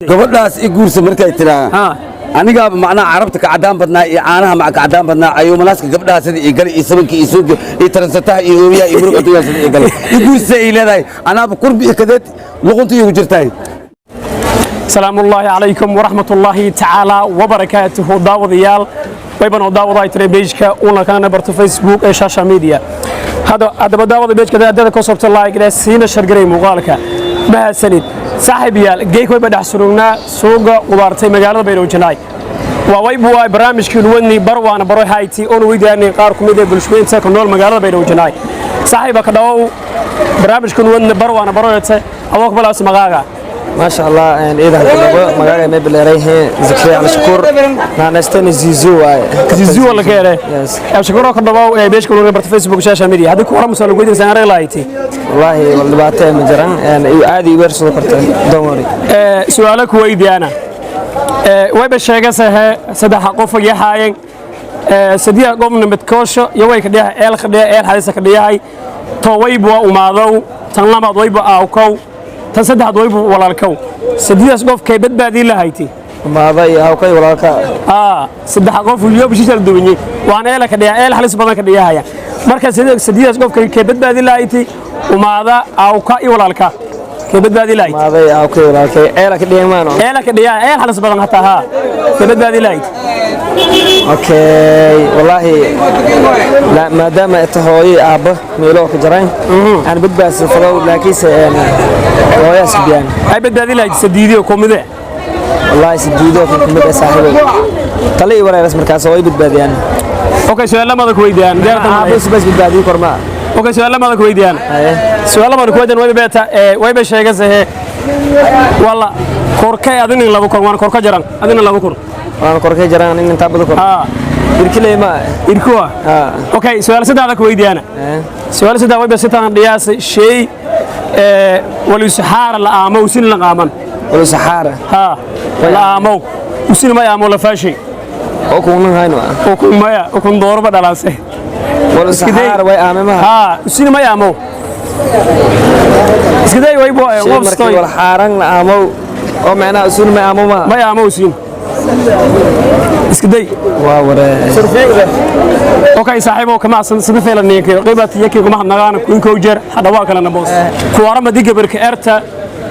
Gabadhaas i guursa markay tiraa, anigaaba macnaha carabta ka cadaan badnaa iyo caanaha maca ka cadaan badnaa, ayuumalaaska gabdhaha sida ii galay iyo sabanka iyo suuga iyo taransataha iyo oobiyaha iyo muruga adduunyaha sida ii galay, i guursa ay leedahay, anaaba kurbi iyo kadeed luqunta iigu jirtahay. Salaamu ullaahi calaykum waraxmat ullaahi tacaala wabarakaatuhu. Daawadayaal, wayban oo daawadahay tire page-ka una kana barto Facebook ee Shasha Media. Haddaba daawada page-ka hadada ka sobto, like leh, siina share garay muuqaalka. Mahadsanid saaxiibayaal. Geek wayba dhex surugnaa suuga qudaartay magaalada Baydhabo Janaay. Waa waybu waa barnaamijkii wadni barwaana baro hayti oona weydiyaanay qaar ku mid ee bulshooyinka ku nool magaalada Baydhabo Janaay. Saaxiiba, ka dhawow barnaamijkan wadni barwaana baroyate adoo ku balaas magaaga. Maasha Allah, ciidan kudhabo. Magaaga may bileerayhe Zakariya Cali Shukuur, naanaystana Zizu waaye. Zizu la keenay. Yes. Abshakuro, ka dhawow ee page-ka lagu barto Facebook Shasha Media. Haddii ku waramusa lagu weydiin sanare lahayti. Wallaahi wal dhibaato ma jiran, aad ii weersado karta, don't worry. Su'aalo ku weydiyaana. Wayba sheegasahe saddex qof ay haayeen, sadiya qofna midkoosho iyo way ka dhiyahay eel ka dhiyahay, eel xadisa ka dhiyahay. To wayba waa umaadow, tan labaad wayba aawkow, tan saddexaad wayba walaalkow. Sadidaas qof kay badbaadin lahayti? Umaada iyo hawkay walaalka. Saddex qof iyo bishii duwanye waan eela ka dhiyaa, eel halis badan ka dhiyahaya. Marka sadidaas qof kay badbaadin lahayti, umaada, aawka iyo walaalka, kay badbaadin lahayti? Umaada iyo hawkay walaalkay eela ka dhiyan maano. Eela ka dhiyaa, eel halis badan hataa haa, kay badbaadin lahayti? Okay, wallaahi maadaama ita hooyo aabba meelo ka jaraan aan badbaadsan fadow, laakiinse hooyaas biyaan. Ay badbaadin lahayd sadiidiyo kumide? Wallaahi sidiido kan kumid ah saaxiibay tale iyo wareeras markaas hooyo badbaadiyaan. Okay, su'aal ku weydiiyaan. Aabba bas badbaadiyo kormaa. Okay, su'aal ku weydiiyaan. Haye. Su'aal ku weydiiyaan. Wayba beeta wayba sheegasahe walla korkay adina laba kor waan korka jaran adina laba kor. Waan korkay jaraan in intaa badan kor. Irkiley ma. Irkuwa. Okay, su'aal saddexda ku weydiiyaan. Su'aal saddex wayba sitaan dhiyaas shay walu saxaara la aamo usin la qaaman. Wala saxaara. Ha, la aamo usin ma aamo la faashay. Oo kuunan hayno ah. Ukun maya, ukun doorba dhalaase. Wala saxaara way aame ma. Ha, usin ma aamo iska day waybo. Shay markii wala xaaran la aamow oo macnaha usun ma aamo ma. Ma aamo usin iska day. Waa waree. Okay saaxiibo, kama asan sida feelan ninka qaybaad yake kuma hadnagaan kuin kow jeer hadda waa kala naboos ku warama diga barka erta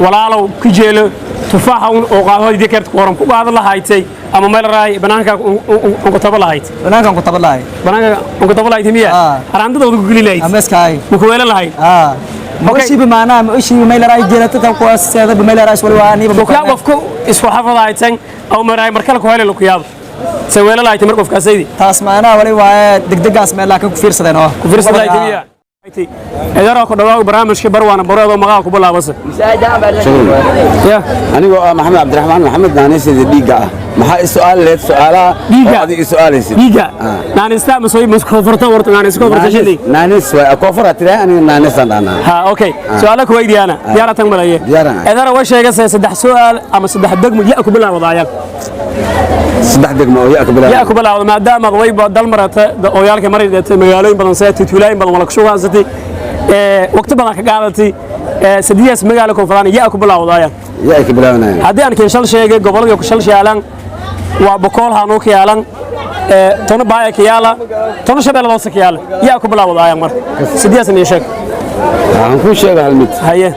walaalow ku jeelo tufaaxa un oo qaado diga erta ku waram ku qaado lahaaytay ama meel raay banaanka un ku taba lahayd? Banaankan ku taba lahay. Banaanka un ku taba lahayd miya? Ah. Haraandada ku geli lahayd? Ama iskaay. Ma ku weelan lahayd? Ah, ma ushiiba maanaha, ma ushiiba meel raay jeelata tan kuwaas seeda meel raay wali waa aniba. Ku qofku isku xafadaaytan aw maraay markale ku helay ku yaabo se weelan lahayd mar qofkaasaydi? Taas maanaha wali waa degdegaas meel laakiin ku fiirsadeen oo. Ku fiirsan lahayd miya? Eedara, ku dhawaa barnaamijka barwaana bareedo magaca ku bilaabasa. Shukran. Anigoo ah Maxamed Cabdiraxmaan Maxamed, naanaysayda Dhiigga ah, maxaa i su'aal leed su'aalaha Dhiigga. oo adiga i su'aalaysid? Dhiiga naanista ma soo mas koonfurta warta naanis koonfurta shidi. Naanis waay, koonfur tiraa, aniga naanisaan dhahnaa. Ha, okay, su'aalo ku weydiyaana, diyaar tan malaye? Diyaaraan ahay. Eedara, way sheegaysaa saddex su'aal ama saddex degmo ya ku bilaawadaayaan. Saddex degmo oo ya ka bilaabay? Ya ku bilaawda, maadaama aad wayba dal marata ooyaalka maray dheetay, magaalooyin badan seetay, tuulooyin badan wala ku shugaasatay, waqti badan ka qaadatay, sadiyaas magaalo koonfuraan ya ku bilaawadaayaan. Ya ay ka bilaabanayaan. Haddii aan keen shal sheegay gobolada ku shal shaalan waa Bokool haanuu ka yaalan, tono Baaya ka yaala, tono Shabeellada Hoose ka yaala, yaa ku bilaawadaayaan. Marka sidiyaas nii sheeg. Waxaan kuu sheega hal mid. Haye.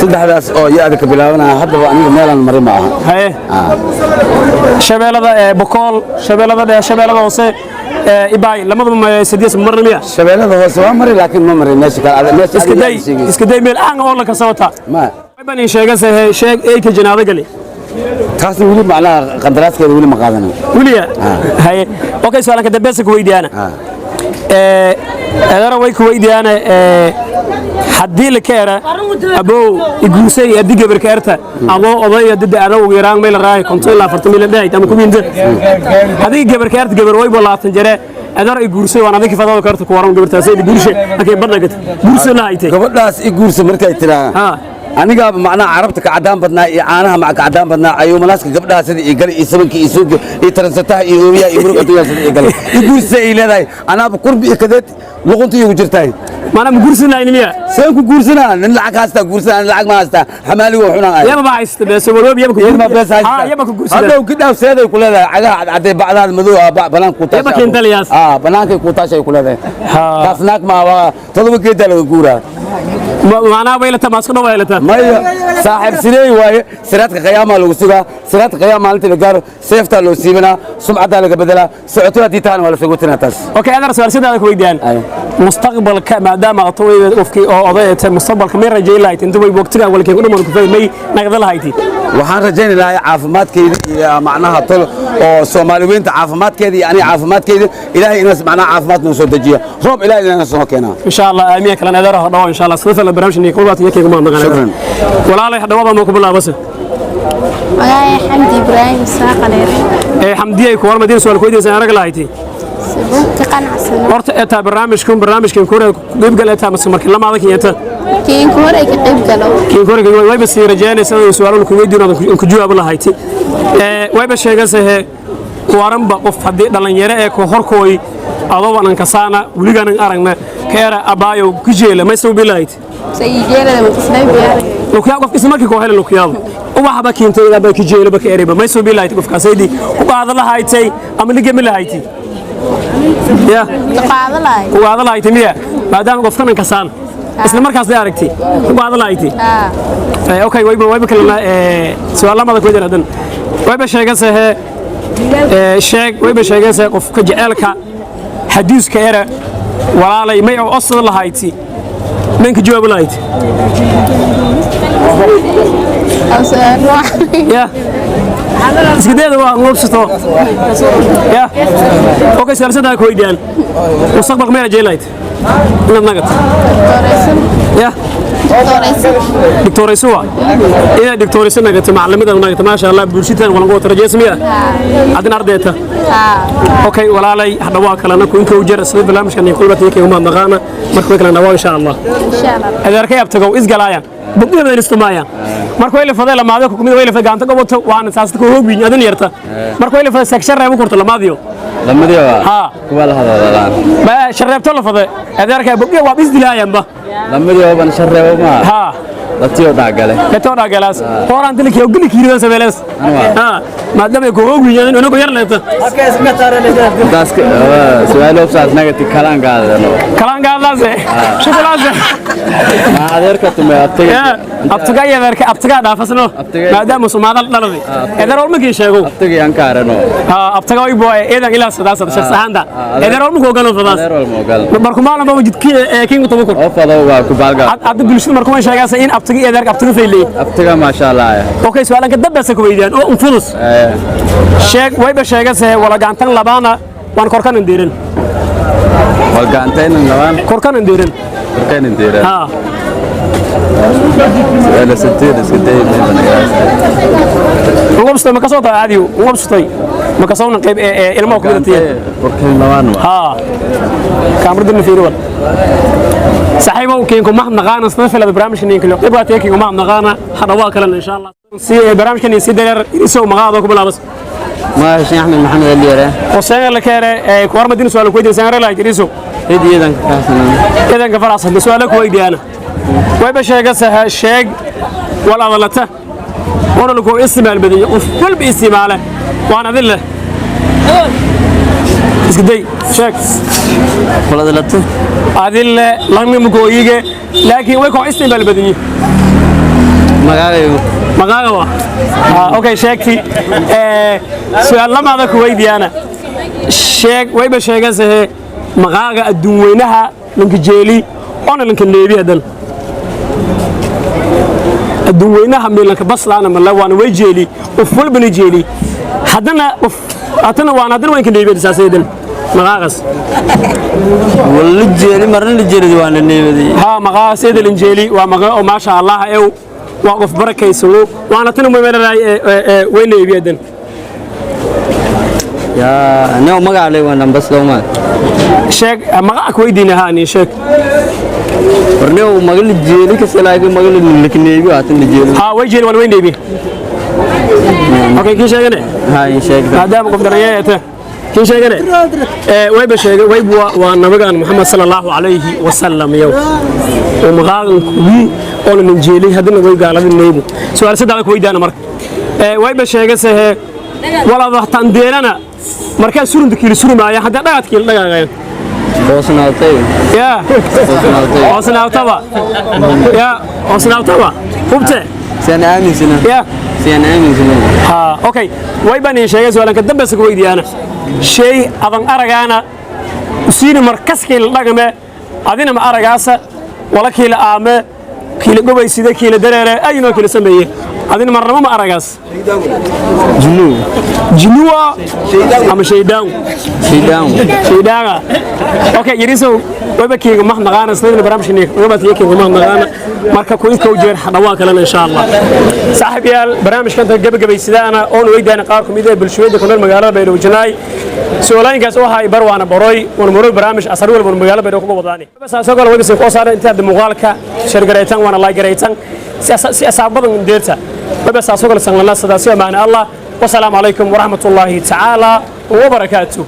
Saddexdaas oo ya-da ka bilaabanaya haddaba aniga meelaan marin ma aha. Haye, Shabeellada Bokool, Shabeellada Dhexe, Shabeellada Hoose, Ibaay, lamadaba sidiyaas marna miya? Shabeellada Hoose waa mari, laakiin ma marin meesha kale meesha iska adiga day. yaa sheegaysa. Iska day meel aan oo la kasabata. Ma. Ban ii sheegase sheeg eyka janaado gali. Taasna weli macnaha qandaraaskeeda weli ma qaadanin. Weliya. Haye, okay, su'aalanka dambeesa ku weydiyaana. Eedara way ku weydiyaana, haddii la ka era abow iguusay haddii gabar ka erta adoo odaya dada ada ugu yaraan meel raay 50 ilaa 40 mil dhahayd ama kuwiinta, haddii gabar ka erta gabar waybo 20 jare, adar iguursay waan adinka fadada ka erta, ku waran gabartaasay guurshay markay badnagata guurso lahaytay? Gabadhaas i guursa markay tiraa, Anigaaba macnaha carabta ka cadaan badnaa iyo caanaha ka cadaan badnaa, ayuumalaaska gabdhaha sida ii galay iyo sabanka iyo suuga iyo taransataha iyo oobiyaha iyo murug adduunyaha sida ii galay iyo guursa ay leedahay, anaaba kurbi iyo kadeed luqunta iigu jirtahay. Maanaa ma guursan lahayni miya? Seen ku guursanaa? Nin lacag haystaa guursanaa, nin lacag ma haystaa, xamaaligo xunaan ahay. Yaba ma haysta beeso waroobi yaba ku Ilma bees haysta. Ha, yaba ku guursada. Hadhow kidhaaf seeday ku leedahay, cagaha cadcaday, bacdaad madow ah, banaanka ku taashay. Yaba keentaliyaas. Ah, banaankay ku taashay ku leedahay. Taas naag ma waa, 7 geedaa laga guuraa. Macnaha way la tamaasku dhan way la taa. Maya, saaxiib sireey waaye, siraadka qiyaamaa lagu sugaa. Siraadka qiyaama maalinta la gaaro seeftaa loo siibanaa, sumcaddaa laga bedelaa, socoto haddii tahana waa la sagotinaa taas. Okay, adar su'aal sidaada ku weydiiyaan. Ayo. Mustaqbalka maadaama aad taway qofkii oo oday tahay, mustaqbalka may rajayn lahayd inta way waqtiga walkii ku dhamaan ku fahmay nagada lahayd? Waxaan rajayni lahay caafimaadkeyda iyo macnaha tol oo Soomaali weynta caafimaadkeeda iyo aniga caafimaadkeyda, Ilaahay inaas macnaha caafimaad noo soo dejiyo, roob Ilaahay inaas noo keenaa. Insha Allah, aamiin. Kala nadara dhawo insha Allah sida la barnaamijka ku baat yake kuma naqana. Shukran. Walaalay, dhawada ma ku bilaabase? Magacay Xamdi Ibraahim Saaqaleer. Ee Xamdiyay, ku warma diin su'aal ku weydiisan arag lahayd? Sababta qanacsano. Horta etaa barnaamijkan kore qayb gal etaa mas markii lama adag yeeta? Kiin hore ka qayb galo. Kiin kore wayba sii rajaynaysaa inuu su'aalo ku weydiin oo ku jawaab lahayd. Ee wayba sheegaysaa waranba qof haddii dhalinyaro ee ku horkooy adoo anan kasaana weligaan aragna keera abaayo ku jeela, may soo bilahayd? Sayijeelada ma biyaar. Lukiyaa qof isla markii koo hela lukiyaabo ubaxba keentay ilaa bay ku jeela ba ka ereyba, may soo bilahayd qofkaas aydi ku qaada lahaydtay ama ligami lahayd ya? Qaada lahay. Ku qaada lahayd miya? Maadaama qofkan kasaan isla markaas ay aragtay ku qaada lahayd. Ah. Okay, wayba kalena su'aalamada ku weydiin hadan wayba sheegaysaa sheeg, wayba sheegaysaa qofka jaceelka xadiiska era walaalay may oo osada lahayti ninka jawaab lahayd? Aw su'aal wax. Ya, iska dayda waa ngobsato ya. Okay, su'aal saddex ku weydiiyaan: mustaqbalka may rajayn lahayd inaad nagat? Dooraysan. Ya. Dooraysan. Doctorayso waa inaad doctorayso nagato, macallimada nagato, maasha Allah, bulshidan walan wada rajaysmiya adin ardayta. Ah. Okay walaalay, hadda waa kalena ku inka u jira sida barnaamijkan iyo kulbata iyo kuma naqaana marka way kalena waa insha Allah. Insha Allah. Adeerkay abtagow isgalaayaan bugdada istumaayaan marka way la faday lamaado ku mid way la faday gacanta goboto waana saas ku hoogin adin yarta marka way la faday sekshan reebo kurta lamaadiyo. Lamadii waa ha kuwa la hadladaan. Ba shareebto la faday adeerkay bugdada waa isdilaayaan ba. Lamadii waa ban shareebo ma ha latiyo dhaagale. Latoo dhagalaas horaan dilkii oo gili kiiridan sabeelees ha maadaama ay ku hoogin inagu yar leeta. Taas su'aalo saas nagati kalaan gaadano. Kalaan gaadlaase shukulaase. Ma adeerka tumay abtiga? Abtiga iyo adeerka, abtiga dhaafasno maadaama Soomaalida dhaladay adeer walma kii sheego. Abtiga yaan kaarano. Ha, abtiga way boo eedan ilaa sadaas shakhs ahaanta adeer walma ku ogolo fadaas. Adeer walma ogol. Markuu maalin ba jidkii ee kiin ku tubo. Oo fado waa ku baalga. Hadda bulshada markuu ma sheegaysa in abtiga iyo adeerka abtiga faylay. Abtiga maasha Allah. Okay, su'aalanka dabbaasa ku weydiiyaan oo fudus. Sheeg, wayba sheegaysa wala gacantan labaana waan korkanan deerin. Wal gacantan labaan korkanan deerin. Korkanan deerin. Ha. Su'aala sideed sideed. Ngobstay ma kasoo tahay caadiyo ngobstay ma kasoo qayb ee ilmo ku midatiye. Korkanan labaan waa. Ha, kaamirada fiiri wal saaxiibow kiinku mahadnaqaana sida filada barnaamijkan kale qayb qaatay kiinku mahadnaqaana hada waa kalena insha Allah si barnaamijkan si dheer isoo magacaada ku bilaabas. Ma Xuseen Axmed Maxamed Aliyare. Xuseen la kale ee ku warma din su'aal ku weydiin sanare la jiriso. Hediyadan ka faraxsanaa. Idan ka faraxsan su'aal ku weydiiyana wayba sheegaysaa sheeg wal adalata wana lagu isticmaal badanya qof walba isticmaala waana adin leh iska day sheeg. Wal adalata. Adin leh lagna mugooyige laakiin way ku isticmaal badanyihiin. Magacaygu. Magacaaga waa okay sheegti su'aal lamaada ku weydiiyana sheeg, wayba sheegaysaa magacaaga adduun weynaha lanka jeeli oona lanka neebi hadan adduun weynaha meelanka baslaana mala waana way jeeli qof walbana jeeli haddana qof haddana waana haddana waan ka neebi saaseedan magacaas. Wala jeeli marna la jeeli waan la neebaday. Ha, magacaas eedan jeeli waa magac oo maasha Allah ee waa qof barakaysano waana tan muhiim ee way neebi hadan. Yaa anoo magac leh waan bas loo ma. Sheeg magaca ku weydiinahaa ni sheeg. Warniyow magali jeeli kase laakiin magali lakneebi haatan la jeeli. Haa, way jeeli waan weyn dheebi. Okay, kii sheegane. Haa, ii sheeg. Maadaama qof daranyeete kii sheegane ee wayba sheegay wayb waa nabigaan Muhammad sallallahu alayhi wasallam yow oo maqaagan kuwi oo la ninjeelay haddana way gaaladin neebi su'aal saddex ku weydaana marka ee wayba sheegay sehe walaad tandeerana markaa surunta kiili surmaaya hadda dhagaad kiili dhagaagaya. Hoosnaatay. Yaa. Hoosnaatay. Hoosnaataba yaa, hoosnaataba hubte. Saan aaminsana. Yaa. Saan aaminsana. Ha, okay, way baan sheegay su'aalan ka dambaysa ku weydiyaana shay adan aragaana usiina markaskii la dhagame adina ma aragaasa wala kiila aame kiila gobaysida kiila dareere ayinoo kiila sameeye adina marnamo ma aragaas. Junuu. Jinuwa ama shaydaan? Shaydaan. Shaydaaga. Okay, yarisow wayba kiiga mahadnaqaana isla barnaamijka wayba kiiga mahadnaqaana marka ku inka jeer dhawaan kalena insha Allah. Saaxiibayaal, barnaamijkan ta gabagabaysadaana oon weydaana qaar kamid ah bulshada ku nool magaalada Baydhabo Janaay su'aalooyinkaas oo hay bar waana baroy wana maroy barnaamij asar walba magaalada Baydhabo ku wadaani bas asoo kale wayba soo saaray inta muuqaalka share gareytan waana like gareytan si asaabadan deerta wayba saasoo kale sanlana sidaas amaana Allah. Wasalaamu calaykum waraxmatullaahi tacaala wabarakaatuh.